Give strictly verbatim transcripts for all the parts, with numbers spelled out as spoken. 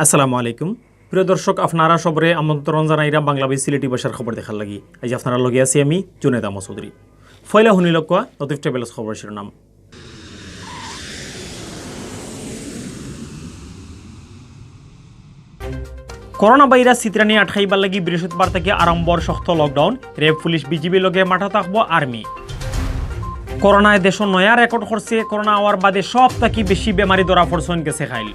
আসসালামু আলাইকুম। প্রিয় দর্শক, আপনারা সবরে আমন্ত্রণ জানাইরাম বাংলা বাই সিলেটি ভাষার খবর দেখার লাগি। আইজ আপনারার লগে আছি আমি, জুনেদ আহমদ চৌধুরী। পয়লা হুনিলউক্কা নতিফ ট্রাভেলস খবর শিরোনাম। করোনা ভাইরাস ছিতরানি আটকাইবার লাগি বৃহস্পতিবার থাকি আরম্ভ অর শক্ত লকডাউন, র‍্যাব, পুলিশ, বিজিবির লগে মাঠো থাকবো আর্মি। করোনায় দেশো নয়া রেকর্ড করছে, করোনা অওয়ার বাদে সব থাকি বেশি বেমারি ধরা পড়ছইন গেছে কাইল।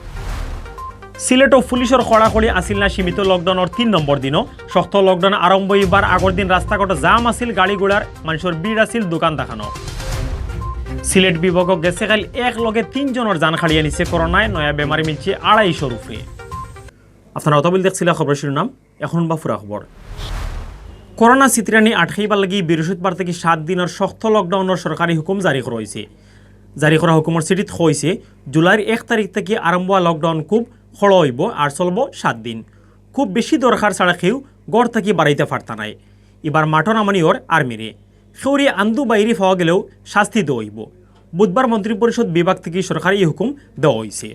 সিলেটো পুলিশর কড়াকড়ি আছিল না সীমিত লকডাউনর তিন নম্বর দিনও। শক্ত লকডাউন আরম্ভ অইবার আগর দিন রাস্তাঘাটো জাম আছিল, গাড়ি ঘোড়ার মানষর ভিড় আছিল, দোকান দাকানো। সিলেট বিভাগো গেছে কাইল এক লগে তিন জনর জান কাড়িয়া নিছে করোনায়, নয়া বেমারি মিলছে আড়াইশোর উপরে। আপনারা অতবিল দেখছিলা খবর শিরোনাম, এখন বা পুরা খবর। করোনা ছিতরানি আটকাইবার লাগি বৃহস্পতিবার থাকি সাত দিনর শক্ত লকডাউনর সরকারি হুকুম জারি করা অইছে। জারি করা হুকুমর চিঠিত কইছে, জুলাইর এক তারিখ থাকি আরম্ভ অওয়া লকডাউন খুব কড়া অইবো আর চলবো সাত দিন। খুব বেশি দরকার ছাড়া কেউ ঘর থাকি বারাইতা পারতা নায়। ইবার মাঠো নামানি অর আর্মিরে। কেউরে আন্দু বাইরে পাওয়া গেলেও শাস্তি দেওয়া অইবো। বুধবার মন্ত্রিপরিষদ বিভাগ থাকি সরকারি ই হুকুম দেওয়া অইছে।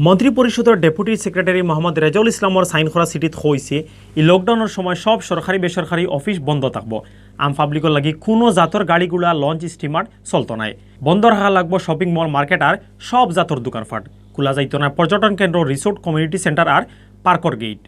মন্ত্রিপরিষদর ডেপুটি সেক্রেটারি মোহাম্মদ রেজাউল ইসলামর সাইন করা চিঠিত কইছে, ই লকডাউনর সময় সব সরকারি বেসরকারি অফিস বন্ধ থাকবো। আম পাবলিকর লাগি কুনু জাতর গাড়ি ঘোড়া, লঞ্চ, স্টিমার চলতো নায়। বন্ধ রাখা লাগবো শপিং মল, মার্কেট আর সব জাতর দোকানপাট। খোলা যাইতো নায় পর্যটন কেন্দ্র, রিসোর্ট, কমিউনিটি সেন্টার আর পার্কর গেইট।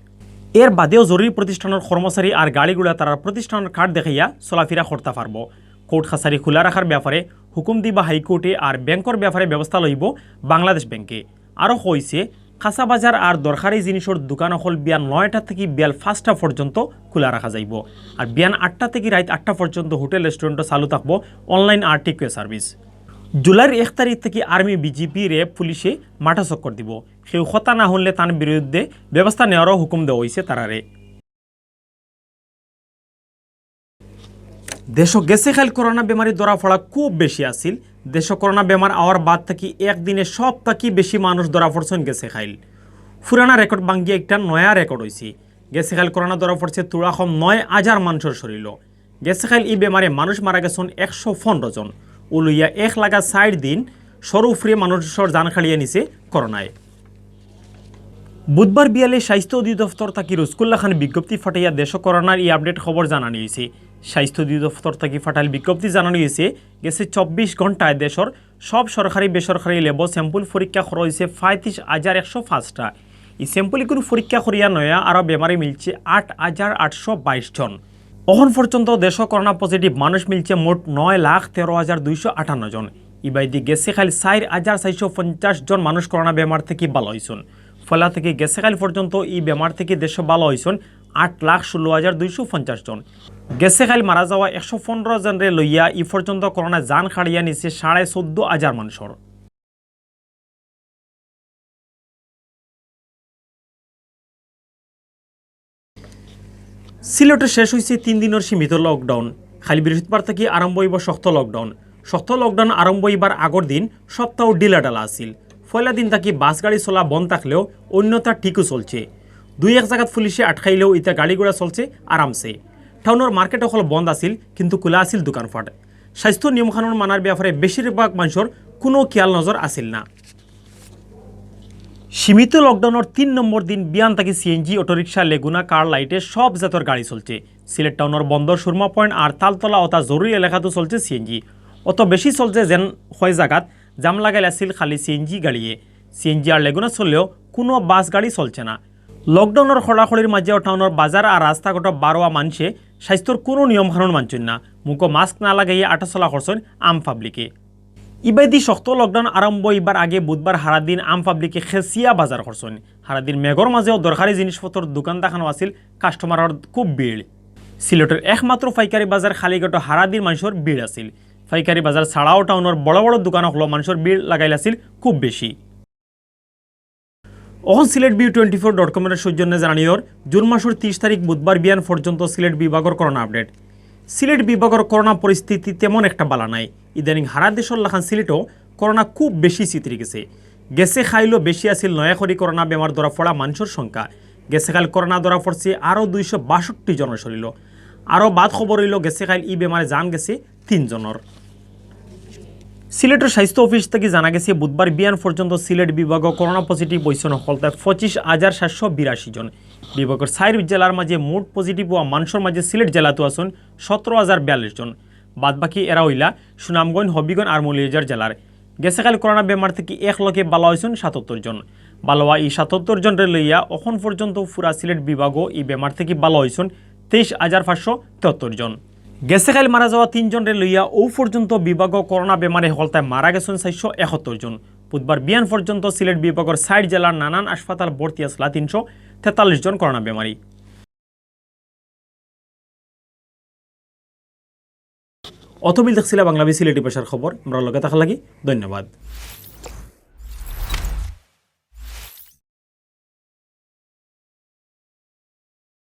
এর বাদেও জরুরি প্রতিষ্ঠানর কর্মচারী আর গাড়ি ঘোড়া তারার প্রতিষ্ঠানর কার্ড দেখাইয়া চলাফিরা করতা পারবো। কোর্ট কাছারি খোলা রাখার ব্যাপারে হুকুম দিবা হাইকোর্টে, আর ব্যাংকর ব্যাপারে ব্যবস্থা লইবো বাংলাদেশ ব্যাংকে। আরও কইছে, কাঁচা বাজার আর দরকারি জিনিসর দোকান অকল বিয়ান নয়টা থাকি বিয়াল পাঁচটা পর্যন্ত খোলা রাখা যাইবো, আর বিয়ান আটটা থাকি রাইত আটটা পর্যন্ত হোটেল রেস্টুরেন্টও চালু থাকবো অনলাইন আর টেকওয়ে সার্ভিস। জুলাইর এক তারিখ থাকি আর্মি, বিজিবি, র‍্যাব, পুলিশে মাঠো চক্কর দিবো। কেউ কথা না হুনলে তান বিরুদ্ধে ব্যবস্থা নেওয়ারও হুকুম দেওয়া অইছে তারারে। দেশো গেছে কাইল করোনা বেমারি ধরা পড়া খুব বেশি আছিল। দেশো করোনা বেমার আওয়ার বাদ থাকি একদিনে সব থাকি বেশি মানুষ ধরা পড়ছইন গেছে কাইল। পুরানা রেকর্ড ভাঙ্গিয়া একটা নয়া রেকর্ড অইছে। গেছে কাইল করোনা ধরা পড়ছে থুড়া কম নয় হাজার মানষর শরীলো। গেছে কাইল ই বেমারে মানুষ মারা গেছইন একশো পনেরো জন। অউ লইয়া এক লাগা চাইর দিন শর উপরে মানষর জান কাড়িয়া নিছে করোনায়। বুধবার বিয়ালে স্বাস্থ্য অধিদপ্তর থাকি রুজকুল্লা খান বিজ্ঞপ্তি ফাটাইয়া দেশো করোনার ই আপডেট খবর জানানি অইছে। স্বাস্থ্য অধিদপ্তর থাকি ফাটাইল বিজ্ঞপ্তি জানানি অইছে, গেছে চব্বিশ ঘন্টায় দেশর সব সরকারি বেসরকারি ল্যাবো স্যাম্পল পরীক্ষা করা অইছে পঁয়ত্রিশ হাজার একশো পাঁচটা। ই স্যাম্পল ইগুন পরীক্ষা করিয়া নয়া আরও বেমারি মিলছে আট হাজার আটশো বাইশ জন। অখন পর্যন্ত দেশো করোনা পজিটিভ মানুষ মিলছে মোট নয় লাখ তেরো হাজার দুইশো আটান্ন জন। ইবায়দি গেছে কাইল চাইর হাজার চাইরশো পঞ্চাশ জন মানুষ করোনা বেমার থাকি ভালা অইছইন। পয়লা থাকি গেছে কাইল পর্যন্ত ই বেমার থাকি দেশো ভালা অইছইন আট লাখ ষোলো হাজার দুইশো পঞ্চাশ জন। গেছে কাইল মারা যাওয়া একশো পনেরো জনরে লইয়া ই পর্যন্ত করোনা জান কাড়িয়া নিছে সাড়ে চৌদ্দ হাজার মানষর। সিলেটো শেষ অইছে তিন দিনর সীমিত লকডাউন। কাইল বৃহস্পতিবার থাকি আরম্ভ অইবো শক্ত লকডাউন। শক্ত লকডাউন আরম্ভ অইবার আগর দিন সপ্তাহ ঢিলাঢালা আছিল। পয়লা দিন থাকি বাস গাড়ি চলা বন্ধ থাকলেও অন্যতা ঠিকউ চলছে। দুই এক জাগাত পুলিশে আটকাইলেও ইতা গাড়ি ঘোড়া চলছে আরামসে। টাউনর মার্কেট অকল বন্ধ আছিল, কিন্তু খোলা আছিল দোকানপাট। স্বাস্থ্য নিয়মকানুন মানার ব্যাপারে বেশিরভাগ মানষর কুনু খিয়াল নজর আছিল না। সীমিত লকডাউনর তিন নম্বর দিন বিয়ান থাকি সিএনজি, অটোরিকশা, লেগুনা, কার লাইটে সব জাতর গাড়ি চলছে। সিলেট টাউনর বন্দর, সুরমা পয়েন্ট আর তালতলা অতা জরুরি এলাকাতও চলছে সিএনজি। অত বেশি চলছে যেন কয় জাগাত জাম লাগাইল আছিল খালি সিএনজি গাড়িয়ে। সিএনজি আর লেগুনা চললেও কুনু বাস গাড়ি চলছে না। লকডাউনর কড়াকড়ির মাঝেও টাউনর বাজার আর রাস্তাঘাটো বারোয়া মানষে স্বাস্থ্যর কুনু নিয়মকানুন মানছইন না। মুখো মাস্ক না লাগাইয়া আটাচলা করছইন আম পাবলিকে। ইবায়দি শক্ত লকডাউন আরম্ভ অইবার আগে বুধবার হারাদিন আম পাবলিকে খেচিয়া বাজার করছইন। হারাদিন মেঘর মাঝেও দরকারি জিনিসপত্রর দোকান দাকানো আছিল, কাস্টমারর খুব ভিড়। সিলেটর একমাত্র পাইকারি বাজার কালীঘাটো হারাদিন মানষর ভিড় আছিল। পাইকারি বাজার ছাড়াও টাউনর বড় বড় দোকান অকলো মানষর ভিড় লাগাইল আছিল খুব বেশি। অখন Sylhet view twenty four dot কমর সৌজন্যে জানানিওর জুন মাসর তিরিশ তারিখ বুধবার বিয়ান পর্যন্ত সিলেট বিভাগর করোনা আপডেট। সিলেট বিভাগর করোনা পরিস্থিতি তেমন একটা বালা নাই। ইদানিং হারা দেশর লাখান সিলেটও করোনা খুব বেশি ছিতরি গেছে। গেছে কাইলও বেশি আছিল নয়া করি করোনা বেমার ধরা পড়া মানষর সংখ্যা। গেছে কাইল করোনা ধরা পড়ছে আরও দুইশো বাষট্টি জনর শরীলো। আরও বাদ খবর অইলো গেছে কাইল ই বেমারে জান গেছে তিন জনর। সিলেটর স্বাস্থ্য অফিস থাকি জানা গেছে, বুধবার বিয়ান পর্যন্ত সিলেট বিভাগো করোনা পজিটিভ অইছইন হকলতায় পঁচিশ হাজার সাতশো বিরাশি জন। বিভাগর চাইর জেলার মাঝে মোট পজিটিভ অওয়া মানষর মাঝে সিলেট জেলাত আছইন সতেরো হাজার বিয়াল্লিশ জন। বাদ বাকি এরা অইলা সুনামগঞ্জ, হবিগঞ্জ আর মৌলভীবাজার জেলার। গেছে কাইল করোনা বেমার থাকি এক লগে ভালা অইছইন সাতাত্তর জন। ভালা অওয়া ই সাতাত্তর জনরে লইয়া অখন পর্যন্ত পুরা সিলেট বিভাগো ই বেমার থাকি ভালা অইছইন তেইশ হাজার পাঁচশো তেহাত্তর জন। গেছে কাইল মারা যাওয়া তিন জনরে লইয়া অউ পর্যন্ত বিভাগো করোনা বেমারে হকলতায় মারা গেছইন চাইরশো একাত্তর জন। বুধবার বিয়ান পর্যন্ত সিলেট বিভাগর চাইর জেলার নানান হাসপাতাল ভর্তি আছলা তিনশো তেতাল্লিশ জন করোনা বেমারি। অতবিল দেখছিলা বাংলাবি সিলেটি ভাষার খবর। আমরার লগে থাকার লাগি ধন্যবাদ।